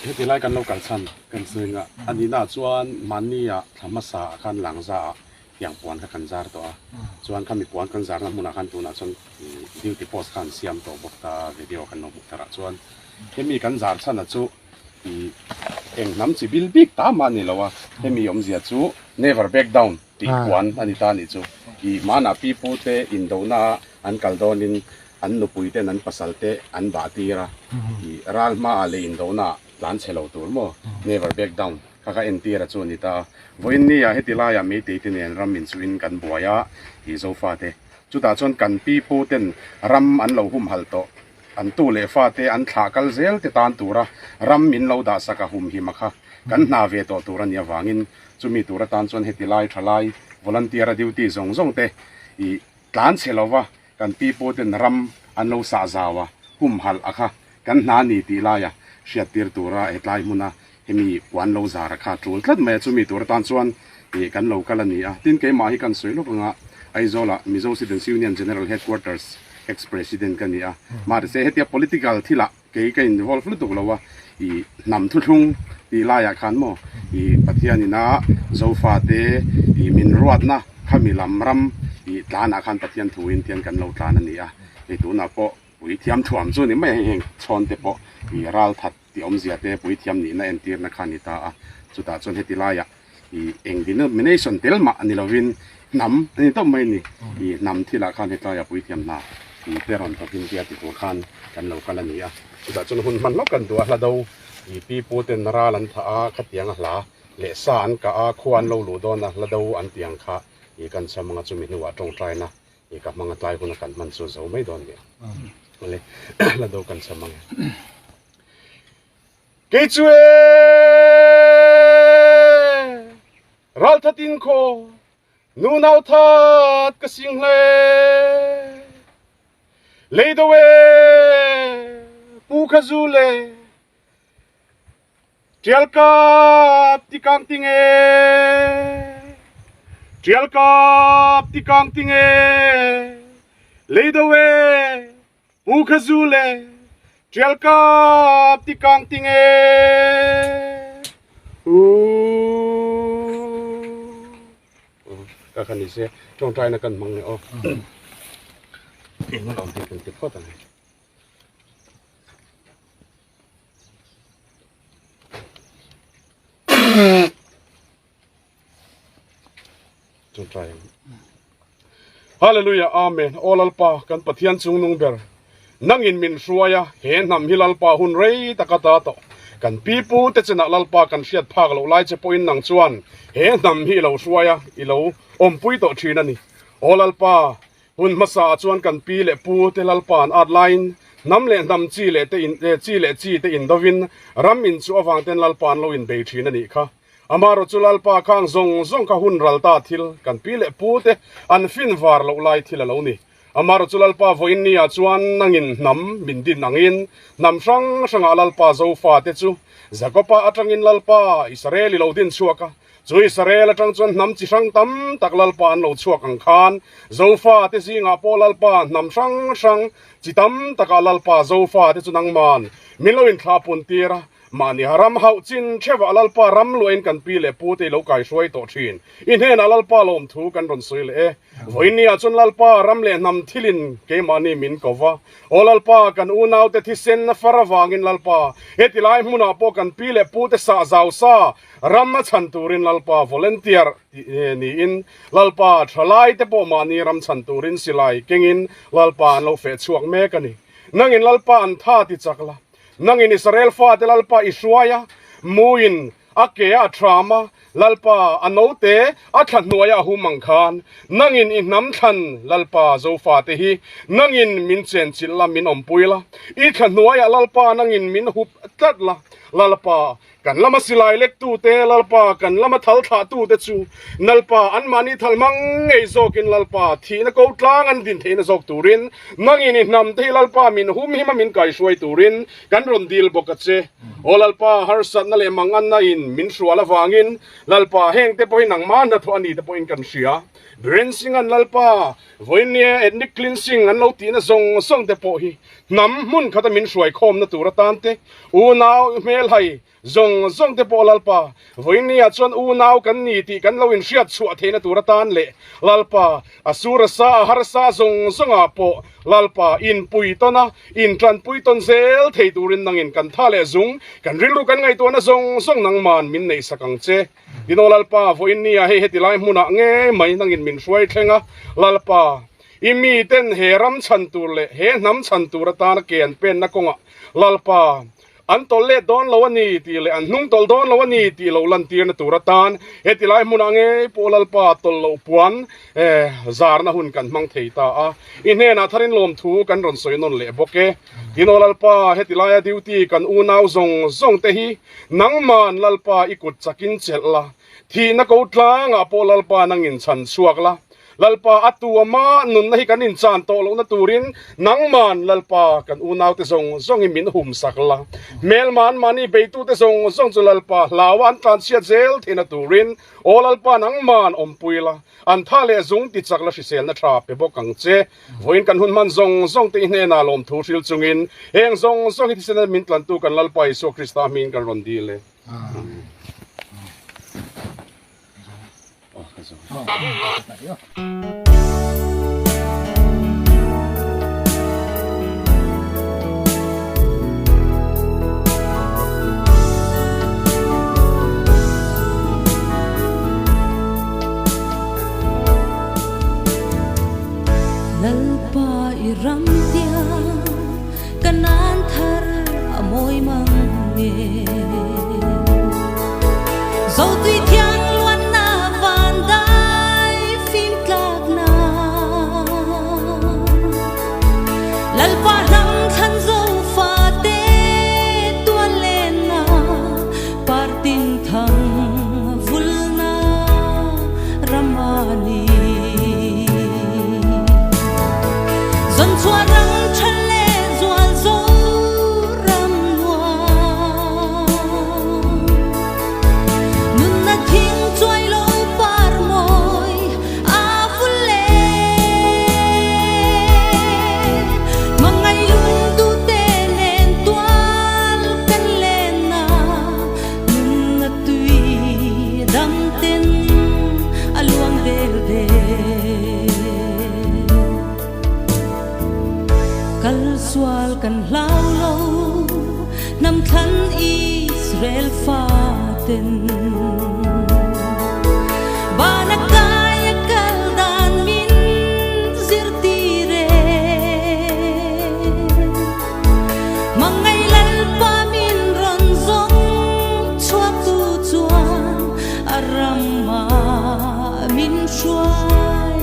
Heti lai kan lo kal chhan kan sawi nga a nihna ah chuan mahni ah thla hmasa ah khan langza ah tiang puan kha kan zar tawh a chuan khami puan kan zarna hmunah khan tunah chuan duty post kha an siam tawh bawk ta video kan lo hmuh thar ah chuan hemi kan zar chhan a chu ih eng hnam chi bil bik ta mah a ni lo a hemi awmzia chu never back down tih puan a ni ta a nih chu ih mahna pi pu te indona an kal dawnin an nupui ten an pasal te an bah tir a ih ral hmaah leh indona tlan chhe lo tur maw never back down kha kha entir a chu a ni ta a vawiin ni ah heti laiah meitei te nen ram inchuhin kan buai a ih zofa te chutah chuan kan pi pu ten ram an lo humhalh tawh an tu leh fa te an thlah kal zel te tan tura ram min lo dah sak a humhim a kha kan hna ve tawh tur a nih avangin chumi tur atan chuan heti lai tha lai volunteer a duty zawng zawng te ih tlan chhe lova Kan pi pu ten ram an lo sah zau a, humhalh a kha kan hna ni tih laia hriattir tura hetlai hmuna hemi puan lo zar a kha tul tlat mai a, chumi tur atan chuan ih kan lo kal a ni a. Tin, keimah hi kan sawi lawk anga Aizawlah Mizo Students Union General Headquarters ex-President ka ni a, mahse hetia political thilah Kei ka involve lutuk lo a, i hnam thuthlung tih laiah khan maw i Pathian ina Zofate i min ruatna khami lam ram i tlanah khan Pathian thuin tian kan lo tlan a ni a, hei tunah pawh puithiam thuam chu ni mai a, hei heng chhawn te pawh i ralthat tih awmzia te puithiam nihna entirna kha a ni ta a, chutah chuan heti laiah i eng denomination tel mah a ni lovin hnam a ni tawp mai a ni. I hnam thilah khan hetlaiah puithiam hna i te rawn tawkin tia ti tur khan kan lo kal a ni a. Chutah chuan hun hman hlawk kan duh a, hla do i pi pu ten ral an thah a, khatiang a hla leh sa an kah a, khua an lo luh dawn a, hla do an tih ang kha i kan cham ang a, chumi hnuah tawngtaina i ka hmang a tlai huna kan hman chu zo mai dawn a ni. Awle hla do kan cham ang e. Kei chu e ralthat in khaw nunau that ka sing hle lei do e pu kha zu le tial kap ti kang ting e tial kap ti kang ting e lei do e Pu kha zu le ṭial kap ti kang ting e. Ka khan ni se ṭawngṭai na kan hmang ne aw. Eng a awm hi kan ti phawt ang. Hallelujah Amen Aw Lalpa kan Pathian chungnung ber nangin min hruai a he hnam hi Lalpa hun rei taka ta tawh kan pi pu te chenah Lalpa kan hriat phak loh lai che pawhin nang chuan he hnam hi i lo hruai a i lo awmpui tawh thin a ni Aw Lalpa hun hmasa ah chuan kan pi leh pu te Lalpa an at laiin hnam leh hnam chi leh te in chi leh chi te indovin ram in chu avang ten Lalpa an lo inbei thin a nih kha. Amaherawh chu Lalpa khang zawng zawng kha hun ral ta thil, kan pi leh pu te an fin var loh lai thil a lo ni. Amaherawh chu Lalpa vawiin ni ah chuan nangin hnam min din angin hnam hrang hrangah Lalpa Zofa te chu Jakopa atangin Lalpa Israel i lo din chhuak a, chu Israel atang chuan hnam chi hrang tam tak Lalpa an lo chhuak ang khan Zofa te zingah pawh Lalpa hnam hrang hrang chi tam takah Lalpa Zofa te chu nangman min lo inthlahpun tir a, Mahni ha ram hauh chin theuhah Lalpa ram luahin kan pi leh pu te i lo kaihruai tawh thin. I hnenah Lalpa lawmthu kan rawn sawi leh e. Vawinia chuan Lalpa ram leh hnam thilin keimahni min ko va. Aw Lalpa, kan unaute thisen a far avangin Lalpa, heti lai hmunah pawh kan pi leh pu te sah zau sa ram a chhan turin Lalpa volunteer niin Lalpa thalai te pawh mahni ram chhan turin silai kengin Lalpa an lo feh chhuak mek a ni. Nangin Lalpa an tha ti chak la. Nangin Israel fate Lalpa i hruai a, muin a ke a thram a, Lalpa a note a thla hnuaia a hum ang khan, nangin i hnam thlan Lalpa Zofate hi nangin min chenchilh la, min awmpui la, i thla hnuaiah Lalpa nangin min hup tlat la, Lalpa. Kan lama silai lektute Lalpa, kan lama thal thlahtute chu Nalpa, anmahni thal hmang ngei zawkin Lalpa, thihna ko tlang an din theihna zawk turin nangin i hnamte hi Lalpa min humhim a min kaihruai turin kan rawn dil bawk a che. Aw Lalpa, harsatna leh manganna in min hrual avangin Lalpa, hengte pawhin nangmah hnathawh a ni te pawhin kan hria. Biren Singh-a'n Lalpa, vawinia ethnic cleansing an lo tihna zawng zawng te pawh hi hnam hmun khata min hruai khawmna tur atan te, unau hmelhai zawng zawng te pawh Lalpa, vawinia chuan unau kan ni tih kan lo inhriat chhuah theihna tur atan leh Lalpa, a sur a sa a harsa zawng zawngah pawh Lalpa inpui tawn a, intanpui tawn zel thei turin nangin kan tha leh zung, kan rilru kan ngaihtuahna zawng zawng nangman min neihsak ang che. Tinaw Lalpa, vawiin nia hei heti lai hmunah ngei mai nangin min hruai thleng a, Lalpa, i miten he ram chhan tur leh he hnam chhan tur atana ke an penna kawngah Lalpa, an tawlh let dawn lo a ni tih leh an hnung tawlh dawn lo a ni tih lo lantirna tur atan heti lai hmunah ngei pawh Lalpa tawlh loh puan zarna hun kan hmang thei ta a, i hnenah tharin lawmthu kan rawn sawi nawn leh bawk e. Tinaw Lalpa, heti laia duty kan unau zawng zawng te hi nangman Lalpa i kut chakin chelh la, thihna ko tlangah pawh Lalpa nangin chhan chhuak la, Lalpa a tu ama nunna hi kan inchan tawh lohna turin nangman Lalpa kan unaute zawng zawng hi min humsak la, hmelman mahni beitute zawng zawng chu Lalpa hlaua an tlanchhiat zel theihna turin aw Lalpa nangman awmpui la, an tha leh zung tichak la hriselna tha pe bawk ang che. Vawiin kan hun hman zawng zawng te i hnenah lawmthu hril chungin heng zawng zawng hi thisen a min tlantu kan Lalpa Isua Krista hmingin kan rawn dil e. Amen. Lalpa i ram tiang ka nan thar a mawi mang nge. Zotui thiang luanna van dai fim tlakna. Lalpa hnam thlan zo fate tual lenna partin thang vulna ramani. Zon chhuah rang tha leh zual zo ram nuam. Nunna thing chuai lo par mawi a vul le. Mangai lung te nen tual kan len na nunna tui dam ten a luang del del. Kal sual kan hlau lo hnam thlan Israel faten. Bana kai a kal dan min zirtir e. Mangai Lalpa min rawn zawng chhuak tu chuan a ramah min hruai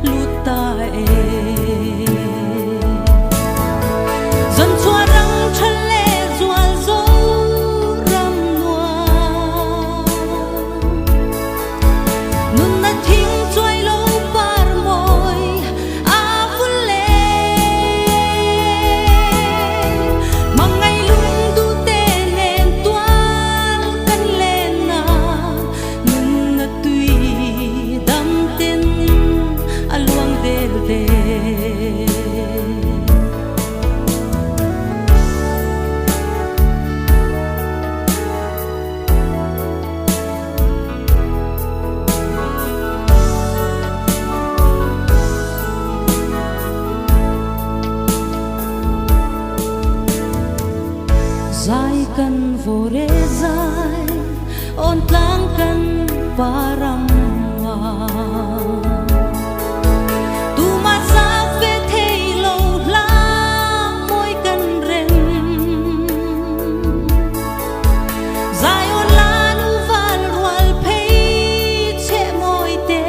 lut ta e. Zan chhuah rang tha leh zual zo ram nuam. Nunna thing chuai lo par mawi a vul le. Mangai lung duh te nen tual kan len na nunna tui dam ten a luang del del. Zai kan vawre zai awn tlang kan param Tuma zak ve thei lo hla mawi kan rem. Zion la nu val rual phei che mawi te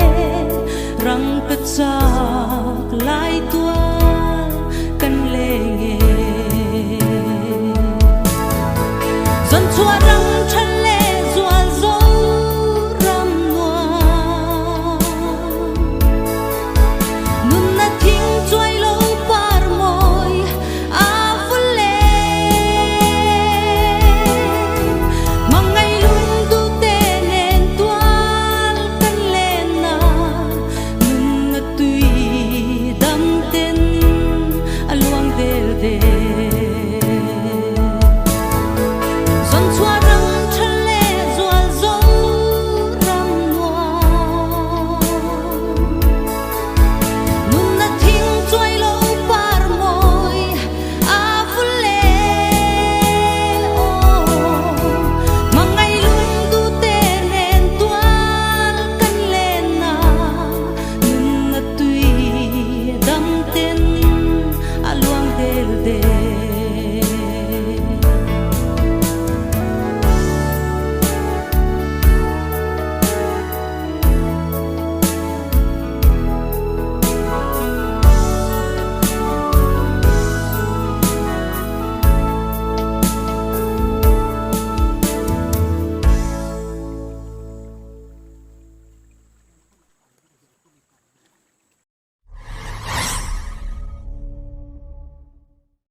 rang ka chak lai tual kan leng e. Zon chhuah rang tha le. ve.